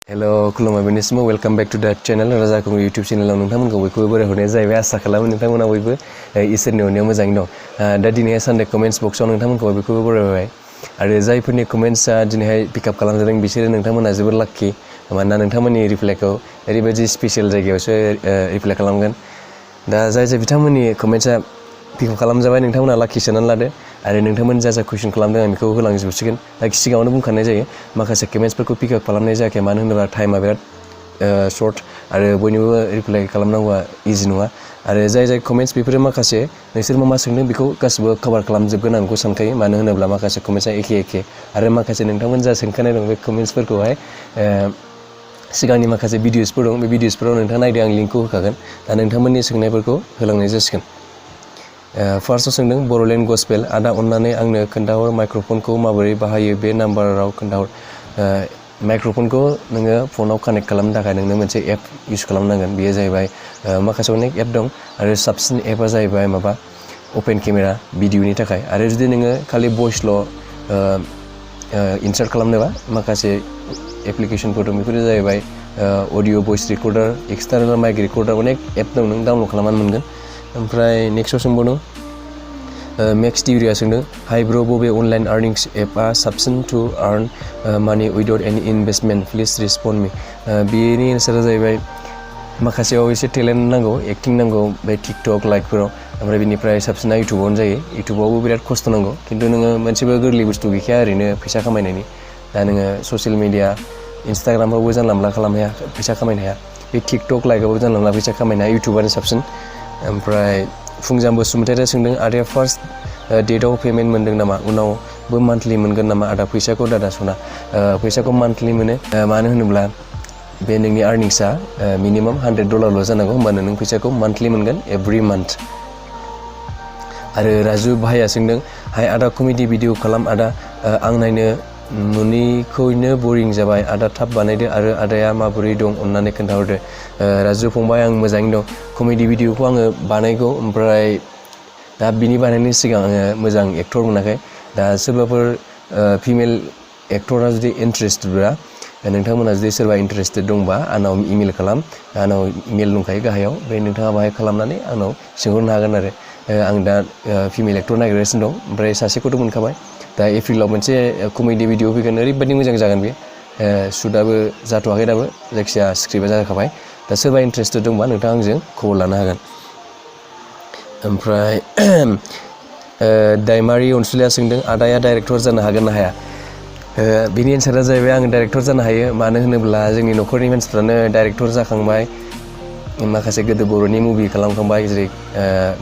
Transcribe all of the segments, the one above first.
Hello, खुलुमबाय बेनिसिम welcome back to द channel राजाखौ YouTube चैनलाव नोंथांमोनखौ बयखौबो बराय हरनाय जाहैबाय आसा खालामो नोंथांमोना बयबो इसोरनि अननायाव मोजाङै दं दा दिनैहाय सानडे कमेन्ट्स बक्सआव नोंथांमोनखौ बयखौबो बरायबाय आरो जायफोरनि कमेन्ट्सआ दिनैहाय पिकआप खालामजादों बिसोरो नोंथांमोना जोबोर लाक्की मानोना नोंथांमोननि रिप्लाइखौ ओरैबायदि स्पेशल जायगायावसो रिप्लाइ खालामगोन दा जाय बिथांमोननि कमेन्ट्सआ पिकआप खालामजाबाय नोंथांमोना लाक्की साननानै लादो आरो नोंथांमोन जा कुइसन खालामदों आं बेखौ होलांजोबसिगोन दा सिगाङावनो बुंखानाय जायो माखासे कमेन्ट्सफोरखौ पिकआप खालामनाय जायाखै मानो होनोब्ला टाइमा बिराद शर्ट आरो बयनिबो रिप्लाइ खालामनांगौआ इजि नङा आरो जाय कमेन्ट्स बेफोरो माखासे नोंसोर मा सोंदों बेखौ गासिबो कभार खालामजोबगोन आं बेखौ सानखायो मानो होनोब्ला माखासे कमेन्ट्सआ एखे आरो माखासे नोंथांमोन जा सोंखानाय दं बे कमेन्ट्सफोरखौहाय सिगांनि माखासे भिडिअसफोर दं बे भिडिअसफोराव नोंथाङा नायदो आं लिंकखौ होखागोन दा नोंथांमोननि सोंनायफोरखौ होलांनाय जासिगोन फार्स्टआव सोंदों बर'लेण्ड गस्पेल आदा अननानै आंनो खोन्थाहर माइक्र'फनखौ माबोरै बाहायो बे नाम्बाराव खोन्थाहर माइक्र'फनखौ नोङो फनाव कानेक्ट खालामनो थाखाय नोंनो मोनसे एप इउज खालामनांगोन बेयो जाहैबाय माखासे अनेक एप दं आरो साबसिन एपआ जाहैबाय माबा अपेन केमेरा भिडिअनि थाखाय आरो जुदि नोङो खालि भइसल' इनसार्ट खालामनोबा माखासे एप्लिकेसनफोर दं बेफोरो जाहैबाय अडिअ' भइस रेकर्डार एक्सटार्नेल माइक रेकर्डार अनेक एप दं नों डाउनलड खालामनानै मोनगोन ओमफ्राय नेक्स्टआव सोंबावदों मेक्स टिउरिया सोंदों हाइ ब्र' बबे अनलाइन आर्निंस एपआ साबसिन टु आर्न मानि उइदाउट एनि इनभेस्टमेन्ट प्लिज रिस्पन्ड मी बेनि एन्सारा जाहैबाय माखासेयाव एसे टेलेन्ट नांगौ एक्टिं नांगौ बे टिकटक लाइकफोराव ओमफ्राय बिनिफ्राय साबसिना इउटुबावनो जायो इउटुबावबो बिराद खस्थ' नांगौ खिन्थु नोङो मोनसेबो गोरलै बुस्थु गैखाया ओरैनो फैसा खामायनायनि दा नोङो ससियेल मिडिया इन्सटाग्रामफ्रावबो जानला मोनला खालामनो हाया फैसा खामायनो हाया बे टिकटक लाइकआवबो जानला मोनला फैसा खामायनो हाया इउटुबानो साबसिन ओमफ्राय फुंजाम बसुमतारिया सोंदों आदाया फार्स्ट डेटआव पेमेन्ट मोनदों नामा उनावबो मान्थलि मोनगोन नामा आदा फैसाखौ दादा सना फैसाखौ मान्थलि मोनो मानो होनोब्ला बे नोंनि आर्निंसआ मिनिमाम $100 जानांगौ होमबानो नों फैसाखौ मान्थलि मोनगोन एभ्रि मान्थ आरो राजु भाइया सोंदों हाय आदा कमेडि भिडिअ खालाम आदा आं नायनो नुनिखौनो बरिं जाबाय आदा थाब बानायदो आरो आदाया माबोरै दं अननानै खोन्थाहरदो राजु फंबाय आं मोजाङैनो दं कमेडि भिडिअखौ आङो बानायगौ ओमफ्राय दा बिनि बानायनायनि सिगां आङो मोजां एक्टर मोनाखै दा सोरबाफोर फिमेल एक्टरा जुदि इन्टारेस्टेडब्ला नोंथांमोना जुदि सोरबा इन्टारेस्टेड दंबा आंनाव इमेल खालाम आंनाव इमेल दंखायो गाहायाव ओमफ्राय नोंथाङा बाहाय खालामनानै आंनाव सोंहरनो हागोन आरो आं दा फिमेल एक्टर नागिरगासिनो दं ओमफ्राय सासेखौथ' मोनखाबाय दा एप्रिलाव मोनसे कमेडि भिडिअ फैगोन ओरैबायदि मोजां जागोन बे शुटआबो जाथ'वाखै दाबो जायखिजाया स्क्रिप्टआ जाखाबाय दा सोरबा इन्टारेस्टेड दंबा नोंथाङा आंजों खबर लानो हागोन ओमफ्राय दाइमारि अनसुलिया सोंदों आदाया डाइरेक्टर जानो हागोन ना हाया बिनि एन्सारा जाहैबाय आं डाइरेक्टर जानो हायो मानो होनोब्ला जोंनि न'खरनि मानसिफ्रानो डाइरेक्टर जाखांबाय माखासे गोदो बर'नि मुभि खालामखांबाय जेरै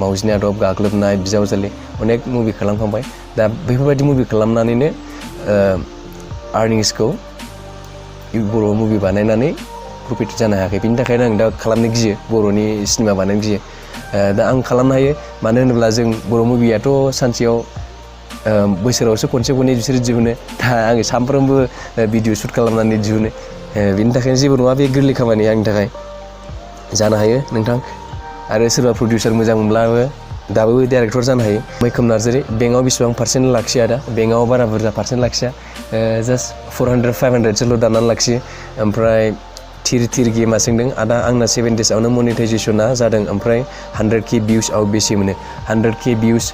मावजिनि आदब गाग्लोबनाय बिजावजालि अनेक मुभि खालामखांबाय दा बेफोरबायदि मुभि खालामनानैनो आर्निंसखौ बर' मुभि बानायनानै प्रफिट जानो हायाखै बिनि थाखायनो आं दा खालामनो गियो बर'नि सिनेमा बानायनो गियो दा आं खालामनो हायो मानो होनोब्ला जों बर' मुभियाथ' सानसेयाव बोसोरावसो खनसे बिसोरो दिहुनो दा आङो सानफ्रोमबो भिडिअ शुट खालामनानै दिहुनो बिनि थाखायनो जेबो नङा बे गोरलै खामानि आंनि थाखाय जानो हायो नोंथां आरो सोरबा प्रडिउसार मोजां मोनब्लाबो दाबो डाइरेक्टर जानो हायो मैखोम नार्जारि बेंकआव बेसेबां पार्सेन्ट लाखिया दा बेंकआव बारा बुरजा पार्सेन्ट लाखिया जास्ट 400-500 दाननानै लाखियो ओमफ्राय थिर गेमा सोंदों आदा आंना 7 daysआवनो मनिटाइजेसना जादों ओमफ्राय 100K भिउसआव बेसे मोनो 100K भिउस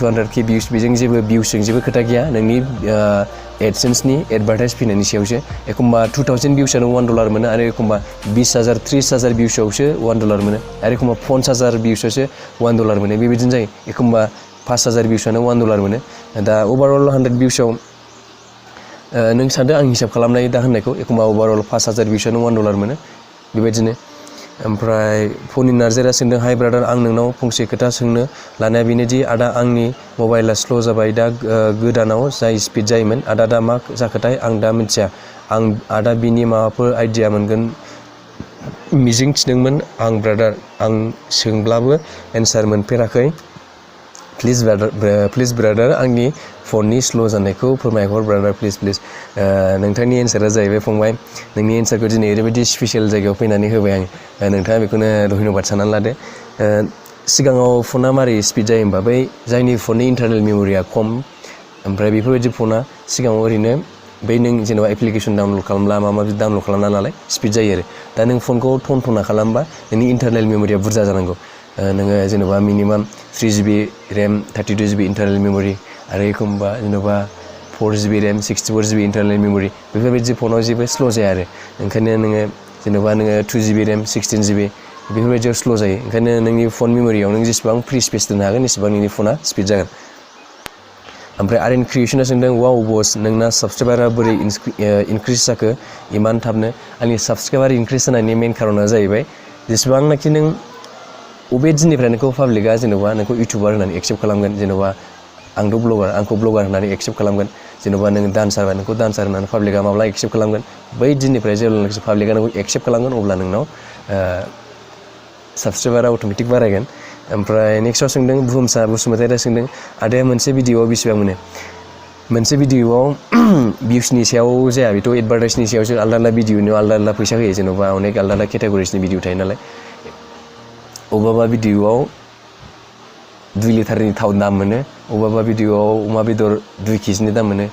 200K भिउस बेजों जेबो भिउसजों जेबो खोथा गैया नोंनि एडसेन्सनि एडभार्टाइज फैनायनि सायावसो एखमबा 2000 भिउसआनो $1 मोनो आरो एखमबा 20,000-30,000 भिउसआवसो $1 मोनो आरो एखमबा 50,000 भिउसआवसो $1 मोनो बेबायदिनो जायो एखमबा 5,000 भिउसआनो $1 मोनो दा अभारअल 100 भिउसआव नों सानदो आं हिसाब खालामनाय दा होननायखौ एखमबा अभारअल 5,000 भिउसआनो $1 मोनो बेबायदिनो ओमफ्राय फनि नार्जारिया सोंदों हाय ब्रादार आं नोंनाव फंसे खोथा सोंनो लानाया बेनोदि आदा आंनि मबाइला स्ल' जाबाय दा गोदानाव जाय स्पिड जायोमोन आदा दा मा जाखोथाय आं दा मिथिया आं आदा बिनि माबाफोर आइडिया मोनगोन मिजिं थिदोंमोन आं ब्रादार आं सोंब्लाबो एन्सार मोनफेराखै प्लिज ब्रादार आंनि फननि स्ल' जानायखौ फोरमायहर ब्रादार प्लिज नोंथांनि एन्सारा जाहैबाय फंबाय नोंनि एन्सारखौ दिनै ओरैबायदि स्पेशल जायगायाव फैनानै होबाय आं नोंथाङा बेखौनो धन्यबाद साननानै लादो सिगाङाव फना मारै स्पिड जायो होमबा बै जायनि फननि इन्टारनेल मेम'रिया खम ओमफ्राय बेफोरबायदि फना सिगाङाव ओरैनो बै नों जेनेबा एप्लिकेसन डाउनलड खालामब्ला माबा माबि डाउनलड खालामना नालाय स्पिड जायो आरो दा नों फनखौ टना खालामबा नोंनि इन्टारनेल मेम'रिया बुरजा जानांगौ नोङो जेनेबा मिनिमाम 3GB रेम 32GB इन्टारनेल मेम'रि आरो एखमबा जेनेबा 4GB रेम 64GB इन्टारनेल मेम'रि बेफोरबायदि फनाव जेबो स्ल' जाया आरो ओंखायनो नोङो जेनेबा नोङो 2GB रेम 16GB बेफोरबायदियाव स्ल' जायो ओंखायनो नोंनि फन मेम'रियाव नों जेसेबां फ्रि स्पेस दोननो हागोन एसेबां नोंनि फना स्पिड जागोन ओमफ्राय आरएन क्रिएशना सोंदों वाव बस नोंना साबसक्राइबारा बोरै इनक्रिज जाखो इमान थाबनो आंनि साबसक्राइबार इनक्रिज जानायनि मेन खारना जाहैबाय जेसेबांनाखि नों अबे दिननिफ्राय नोंखौ पाब्लिकआ जेनेबा नोंखौ इउटुबार होननानै एक्सेप्ट खालामगोन जेनेबा आंथ' ब्लगार आंखौ ब्लगार होननानै एक्सेप्ट खालामगोन जेनेबा नों डान्सारबा नोंखौ डान्सार होननानै पाब्लिकआ माब्ला एक्सेप्ट खालामगोन बै दिननिफ्राय जेब्लानाखि पाब्लिकआ नोंखौ एक्सेप्ट खालामगोन अब्ला नोंनाव साबसक्राइबारा अट'मेटिक बारायगोन ओमफ्राय नेक्स्टआव सोंदों बुहुमसा बसुमतारिया सोंदों आदाया मोनसे भिडिअ'आव बेसेबां मोनो मोनसे भिडिअ'आव भिउसनि सायाव जाया बेथ' एडभार्टाइजनि सायावसो आलदा आलदा भिडिअ'नियाव आलदा आलदा फैसा होयो जेनेबा अनेक आलदा आलदा केटेगरिसनि भिडिअ थायो नालाय अबेबा भिडिअ'आव 2 लिटारनि थाव दाम मोनो अबेबा भिडिअ'आव अमा बेदर 2 केजिनि दाम मोनो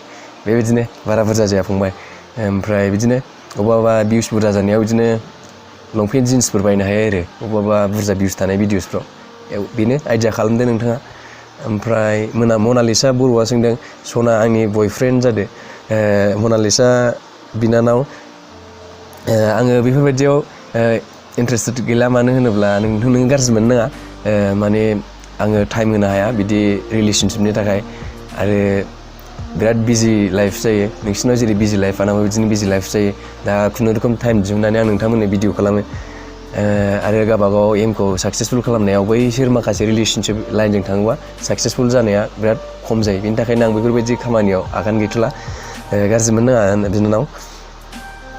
बेबायदिनो बारा बुरजा जाया फंबाय ओमफ्राय बिदिनो अबेबा भिउस बुरजा जानायाव बिदिनो लंपेन्ट जिन्सफोर बायनो हायो आरो अबेबा बुरजा भिउस थानाय भिडिअसफ्राव बेनो आइडिया खालामदो नोंथाङा ओमफ्राय मनालिसा बर'आ सोंदों सना आंनि बयफ्रेन्ड जादो मनालिसा बिनानाव आङो बेफोरबायदियाव इन्टारेस्टेड गैला मानो होनोब्ला नों गाज्रि मोननो नाङा माने आङो टाइम होनो हाया बिदि रिलेसनशिपनि थाखाय आरो बिराद बिजि लाइफ जायो नोंसिनाव जेरै बिजि लाइफ आंनाबो बिदिनो बिजि लाइफ जायो दा खुनुरुखुम टाइम दिहुननानै आं नोंथांमोननो भिडिअ खालामो आरो गावबागाव एमखौ साक्सेसफुल खालामनायाव बैसोर माखासे रिलेसनशिप लाइनजों थाङोबा साक्सेसफुल जानाया बिराद खम जायो बेनि थाखायनो आं बेफोरबायदि खामानियाव आगान गैथ'ला गाज्रि मोननो नाङा बिनानाव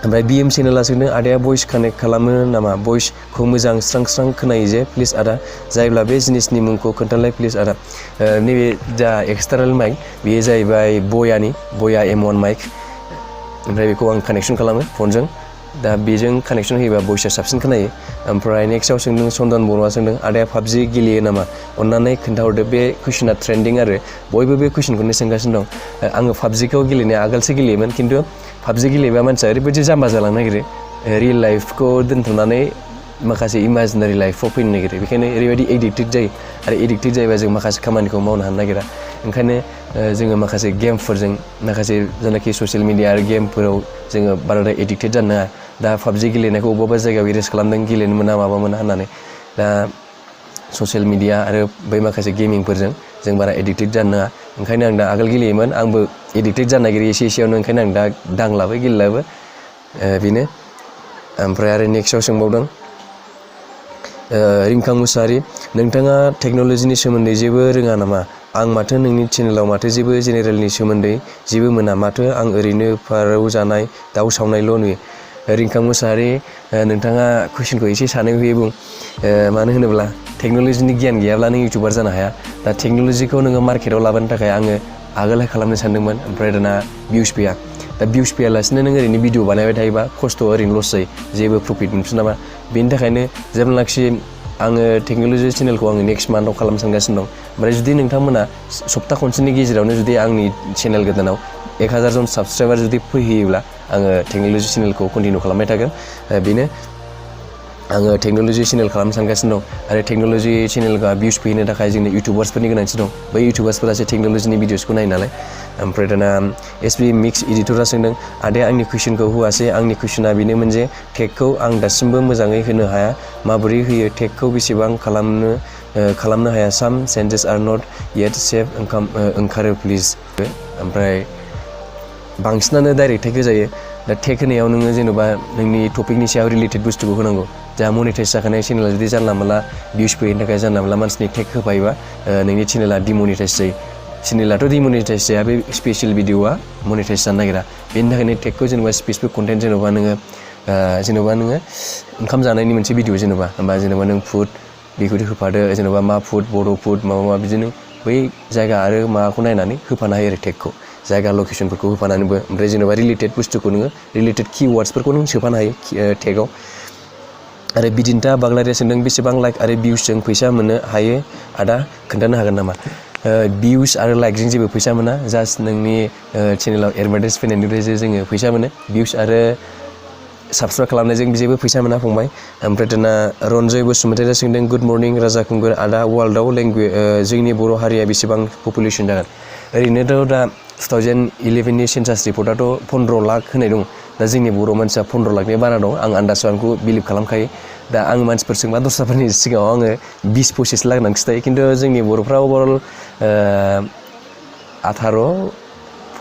ओमफ्राय बिएम चेनेला सोंदों आदाया भइस कानेक्ट खालामो नामा भइसखौ मोजां स्रां स्रां खोनायो जे प्लिज आदा जायोब्ला बे जिनिसनि मुंखौ खोन्थालाय प्लिज आदा नैबे जा एक्सटार्नेल माइक बेयो जाहैबाय बया M1 माइक ओमफ्राय बेखौ आं कानेक्सन खालामो फनजों दा बेजों कानेक्सन होयोबा भइसआ साबसिन खोनायो ओमफ्राय नेक्स्टआव सोंदों सन्दन बर'आ सोंदों आदाया पाबजि गेलेयो नामा अन्नानै खोन्थाहरदो बे कुइसना ट्रेन्डिं आरो बयबो बे कुइसनखौनो सोंगासिनो दं आङो पाबजिखौ गेलेनाया आगोलसो गेलेयोमोन खिन्थु पाबजि गेलेबा मानसिया ओरैबायदि जाम्बा जालांनो नागिरो रियेल लाइफखौ दोनथ'नानै माखासे इमाजिनारि लाइफआव फैनो नागिरो बेखायनो ओरैबायदि एडिक्टेड जायो आरो एडिक्टेड जायोबा जों माखासे खामानिखौ मावनो हानो नागिरा ओंखायनो जोङो माखासे गेमफोरजों माखासे जेनाखि ससियेल मिडिया आरो गेमफोराव जोङो बाराद्राय एडिक्टेड जानो नाङा दा पाबजि गेलेनायखौ अबेबा जायगायाव एरेस्ट खालामदों गेलेनो मोना माबा मोना होननानै दा ससियेल मिडिया आरो बै माखासे गेमिंफोरजों जों बारा एडिक्टेड जानो नाङा ओंखायनो आं दा आगोल गेलेयोमोन आंबो एडिक्टेड जानो नागिरो एसे एसेयावनो ओंखायनो आं दा दांलाबो गेलेलाबो बेनो ओमफ्राय आरो नेक्स्टआव सोंबावदों रिंखां मुसाहारि नोंथाङा टेक्न'लजिनि सोमोन्दै जेबो रोङा नामा आं माथो नोंनि चेनेलाव माथो जेबो जेनेरेलनि सोमोन्दै जेबो मोना माथो आं ओरैनो फारौ जानाय दाउ सावनायल' नुयो रिंखां मुसाहारि नोंथाङा कुइसनखौ एसे सानै होयै बुं मानो होनोब्ला टेक्न'लजिनि गियान गैयाब्ला नों इउटुबार जानो हाया दा टेक्न'लजिखौ नोङो मार्केटाव लाबोनो थाखाय आङो आगोलहाय खालामनो सानदोंमोन ओमफ्राय दाना भिउस फैया दा भिउस फैयालासिनो नों ओरैनो भिडिअ बानायबाय थायोबा खस्थ' ओरैनो लस जायो जेबो प्रफिट मोनफिनाबा बेनि थाखायनो जेब्लानाखि आङो टेक्न'लजि चेनेलखौ आङो नेक्स्ट मान्थआव खालामनो सानगासिनो दं ओमफ्राय जुदि नोंथांमोना सप्ता खनसेनि गेजेरावनो जुदि आंनि चेनेल गोदानाव 1000 जन साबसक्राइबार जुदि फैहोयोब्ला आङो टेक्न'लजि चेनेलखौ कन्टिनिउ खालामबाय थागोन बेनो आङो टेक्न'लजि चेनेल खालामनो सानगासिनो दं आरो टेक्न'लजि चेनेलखौ भिउस फैनो थाखाय जोंनो इउटुबार्सफोरनि गोनांथि दं बै इउटुबार्सफोरासो टेक्न'लजिनि भिडिअसखौ नायो नालाय ओमफ्राय दाना एसबि मिक्स एडिटरा सोंदों आदाया आंनि कुइसनखौ होआसै आंनि कुइसना बेनोमोन जे टेगखौ आं दासिमबो मोजाङै होनो हाया माबोरै होयो टेगखौ बेसेबां खालामनो हाया some sentence are not yet safe ओंखारो प्लिज ओमफ्राय बांसिनानो डाइरेक्ट टेग होजायो दा टेग होनायाव नोङो जेनेबा नोंनि टपिकनि सायाव रिलेटेड बुस्थुखौ होनांगौ जा मनिटाइज जाखानाय चेनेला जुदि जानला मोनला भिउस फैनो थाखाय जानला मोनला मानसिनि टेग होफायोबा नोंनि चेनेला डिमनिटाइज जायो चेनेलाथ' डिमनिटाइज जाया बे स्पेसियेल भिडिअआ मनिटाइज जानो नागिरा बेनि थाखायनो टेगखौ जेनेबा स्पेसिफिक कन्टेन्ट जेनेबा नोङो ओंखाम जानायनि मोनसे भिडिअ जेनेबा नों फुड बेखौ होफादो जेनेबा मा फुड बर' फुड माबा बिदिनो बै जायगा आरो माबाखौ नायनानै होफानो हायो आरो टेगखौ जायगा लकेसनफोरखौ होफानानैबो ओमफ्राय जेनेबा रिलेटेड बुस्थुखौ नोङो रिलेटेड किवार्ड्सफोरखौ नों सोफानो हायो टेगाव आरो बिदिन्था बांलारिया सोंदों बेसेबां लाइक आरो भिउसजों फैसा मोननो हायो आदा खोन्थानो हागोन नामा भिउस आरो लाइकजों जेबो फैसा मोना जास्ट नोंनि चेनेलाव एडभार्टाइज फैनायनिफ्रायसो जोङो फैसा मोनो भिउस आरो साबस्क्राइब खालामनायजों जेबो फैसा मोना फंबाय ओमफ्राय दाना रन्जय बसुमतारिया सोंदों गुड मर्निं राजा खुंगुर आदा वर्ल्डआव जोंनि बर' हारिया बेसेबां पपुलेसन जागोन ओरैनोथ' दा 2011नि सेन्सास रिपर्टआथ' 15 लाख होनाय दं दा जोंनि बर' मानसिया 15 लाखनि बारा दं आं आन्दाजआव आंखौ बिलिभ खालामखायो दा आं मानसिफोर सोंबा दस्राफोरनि सिगाङाव आङो 20-25 लाख होननानै खिथायो खिन्थु जोंनि बर'फ्रा अभारअल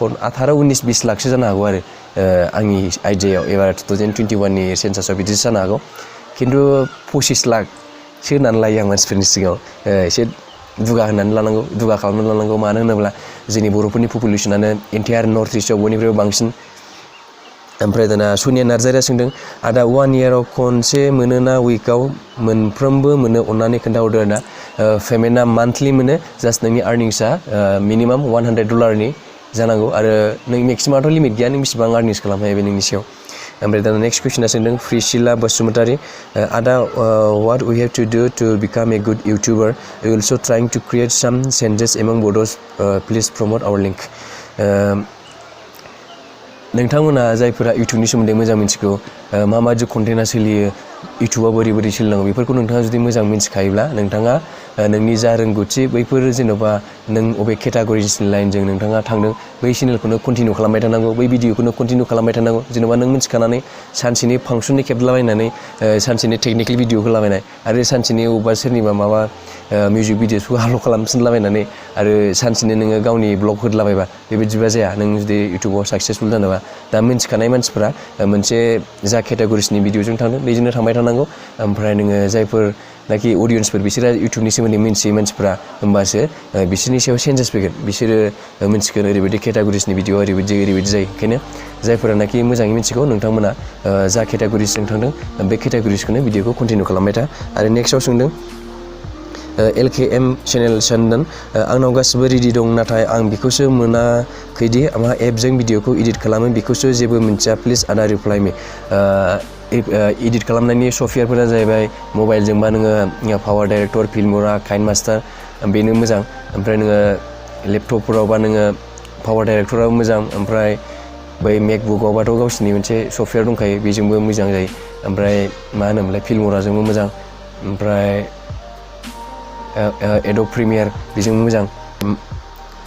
18-19-20 लाखसो जानो हागौ आरो आंनि आइडियायाव एबार 2021नि सेन्सासआव बिदिसो जानो हागौ खिन्थु 25 लाखसो होननानै लायो आं मानसिफोरनि सिगाङाव एसे दुगा होननानै लानांगौ दुगा खालामनानै लानांगौ मानो होनोब्ला जोंनि बर'फोरनि पपुलेसनानो एन्टायार नर्थ इस्टआव बयनिफ्रायबो बांसिन ओमफ्राय दाना सनिया नार्जारिया सोंदों आदा 1 इयाराव खनसे मोनोना उइकआव मोनफ्रोमबो मोनो अननानै खोन्थाहरदो आदा पेमेन्टआ मान्थलि मोनो जास्ट नोंनि आर्निंसआ मिनिमाम $100नि जानांगौ आरो नों मेक्सिमामथ' लिमिट गैया नों बेसेबां आर्निंस खालामनो हायो बे नोंनि सायाव ओमफ्राय दाना नेक्स्ट कुइसना सोंदों फ्रिशिला बसुमतारी आदा what we have to do to become a good YouTuber we also trying to create some changes among bodos please promote our link नोंथांमोना जायफोरा इउटुबनि सोमोन्दै मोजां मिथिगौ मा मा कन्टेन्टआ सोलियो इउटुबाव बोरै सोलिनांगौ बेफोरखौ नोंथाङा जुदि मोजां मिथिखायोब्ला नोंथाङा नोंनि जा रोंगौथि बैफोर जेन'बा नों अबे केटागरिसनि लाइनजों नोंथाङा थांदों बै चेनेलखौनो कन्टिनिउ खालामबाय थानांगौ बै भिडिअखौनो कन्टिनिउ खालामबाय थानांगौ जेन'बा नों मिथिखानानै सानसेनि फांसननि खेबलाबायनानै सानसेनि टेकनिकेल भिडिअ होलाबायनाय आरो सानसेनि अबेबा सोरनिबा माबा मिउजिक भिडिअसखौ हाल' खालामफिनलाबायनानै आरो सानसेनि नोङो गावनि ब्लग होदलाबायबा बेबायदिबा जाया नों जुदि इउटुबाव साक्सेसफुल जानोबा दा मिथिखानाय मानसिफोरा मोनसे जा केटागरिसनि भिडिअजों थांदों बेजोंनो थांबाय थानांगौ ओमफ्राय नोङो जायफोर नाखि अडियन्सफोर बिसोरो इउटुबनि सोमोन्दै मिन्थियै मानसिफ्रा होमबासो बिसोरनि सायाव चेन्जेस फैगोन बिसोरो मिन्थिगोन ओरैबायदि केटागरिसनि भिडिअ ओरैबायदि जायो ओंखायनो जायफोरानाखि मोजाङै मिथिगौ नोंथांमोना जा केटागरिसजों थांदों बे केटागरिसखौनो भिडिअखौ कन्टिनिउ खालामबाय था आरो नेक्स्टआव सोंदों LKM चेनेल चन्दन आंनाव गासिबो रेडि दं नाथाय आं बेखौसो मोनाखैदि मा एपजों भिडिअखौ एडिट खालामो बेखौसो जेबो मिन्थिया प्लिज आदा रिप्लाइ मी एडिट खालामनायनि सफ्टवेयारफोरा जाहैबाय मबाइलजोंबा नोङो पावार डाइरेक्टर फिल्मरा काइन मास्टार बेनो मोजां ओमफ्राय नोङो लेपटपफोरावबा नोङो पावार डाइरेक्टराबो मोजां ओमफ्राय बै मेकबुकआवबाथ' गावसिनि मोनसे सफ्टवेयार दंखायो बेजोंबो मोजां जायो ओमफ्राय मा होनोमोनलाय फिल्मराजोंबो मोजां ओमफ्राय एडब प्रिमियार बेजोंबो मोजां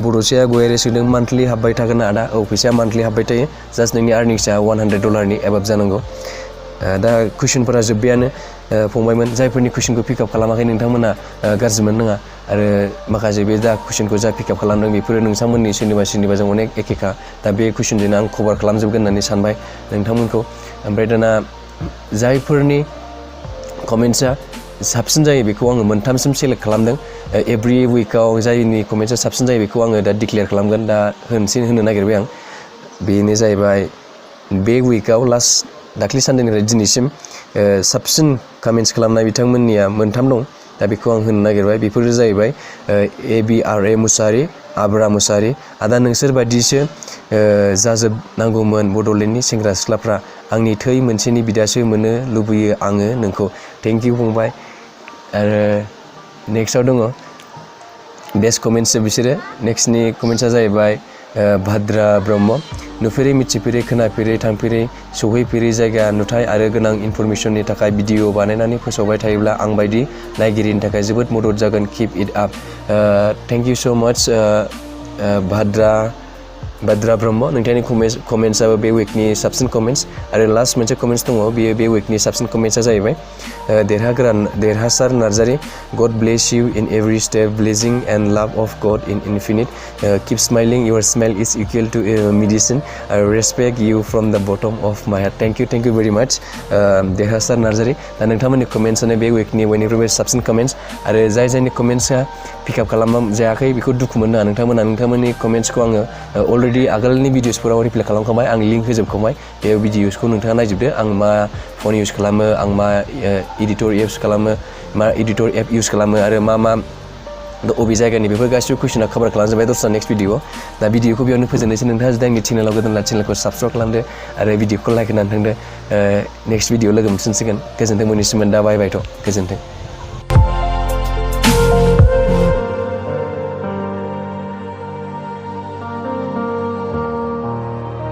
बड'साया गयारि सोंदों मान्थलि हाबबाय थागोन आदा औ फैसाया मान्थलि हाबबाय थायो जास्ट नोंनि आर्निंसआ $100नि एबाब जानांगौ दा कुइसनफोरा जोब्बायानो फंबायमोन जायफोरनि कुइसनखौ पिकआप खालामाखै नोंथांमोना गाज्रि मोननाङा आरो माखासे बे दा कुइसनखौ जा पिकआप खालामदों बेफोरो नोंथांमोननि सोरनिबा जों अनेक एखेखा दा बे कुइसनजोंनो आं कभार खालामजोबगोन होननानै सानबाय नोंथांमोनखौ ओमफ्राय दाना जायफोरनि कमेन्ट्सआ साबसिन जायो बेखौ आङो मोनथामसिम सेलेक्ट खालामदों एभ्रि उइकआव जायनि कमेन्ट्सआ साबसिन जायो बेखौ आङो दा डिक्लेयार खालामगोन दा होनो नागिरबाय आं बेनो जाहैबाय बे उइकआव लास्ट दाख्लै सानदेनिफ्राय दिनैसिम साबसिन कमेन्ट्स खालामनाय बिथांमोननिया मोनथाम दं दा बेखौ आं होनो नागिरबाय बेफोरो जाहैबाय ABRA मुसाहारि आब्रा मुसाहारि आदा नोंसोर बायदिसो जाजोबनांगौमोन बड'लेण्डनि सेंग्रा सिख्लाफ्रा आंनि थै मोनसेनि बिदासो मोननो लुबैयो आङो नोंखौ थेंक इउ फंबाय आरो नेक्स्टआव दङ बेस्ट कमेन्ट्स बिसोरो नेक्स्टनि कमेन्ट्सआ जाहैबाय भाद्रा ब्रह्म नुफेरै मिथिफेरै खोनाफेरै थांफेरै सौहैफेरै जायगा नुथाय आरो गोनां इनफरमेसननि थाखाय भिडिअ बानायनानै फोसावबाय थायोब्ला आं बायदि नायगिरिनि थाखाय जोबोद मदद जागोन keep it up thank you so' much Bhadra Brahma नोंथांनि कमेन्ट्सआबो बे उइकनि साबसिन कमेन्ट्स आरो लास्ट मोनसे कमेन्ट्स दङ बेयो बे उइकनि साबसिन कमेन्ट्सआ जाहैबाय Derhasar Narzary god bless you in every step blessing and love of god in infinite keep smiling your smile is equal to medicine respect you from the bottom of my heart thank you very much Derhasar Narzary दा नोंथांमोननि कमेन्ट्सआनो बे उइकनि बयनिख्रुइबो साबसिन comments आरो जायनि कमेन्ट्सआ pickup खालाम जायाखै बेखौ दुखु मोननाङा नोंथांमोननि कमेन्ट्सखौ आङो अलरेडि आगोलनि भिडिअसफोराव रिप्लाइ खालामखांबाय आं लिंक होजोबखांबाय बे भिडिअसखौ नोंथाङा नायजोबदो आं मा फन इउज खालामो आं मा एडिटर एप इउज खालामो आरो मा अबे जायगानि बेफोर गासिबो कुइसना कभार खालामजोबबाय दस्रा नेक्स्ट भिडिअ दा भिडिअखौ बेयावनो फोजोबनोसै नोंथाङा जुदि आंनि चेनेलाव गोदानब्ला चेनेलखौ साबसक्राइब खालामदो आरो भिडिअखौ लाइक होनानै थांदो नेक्स्ट भिडिअ लोगो मोनफिनसिगोन गोजोन्थों मोननिसिम दा बाय बायथ' गोजोन्थों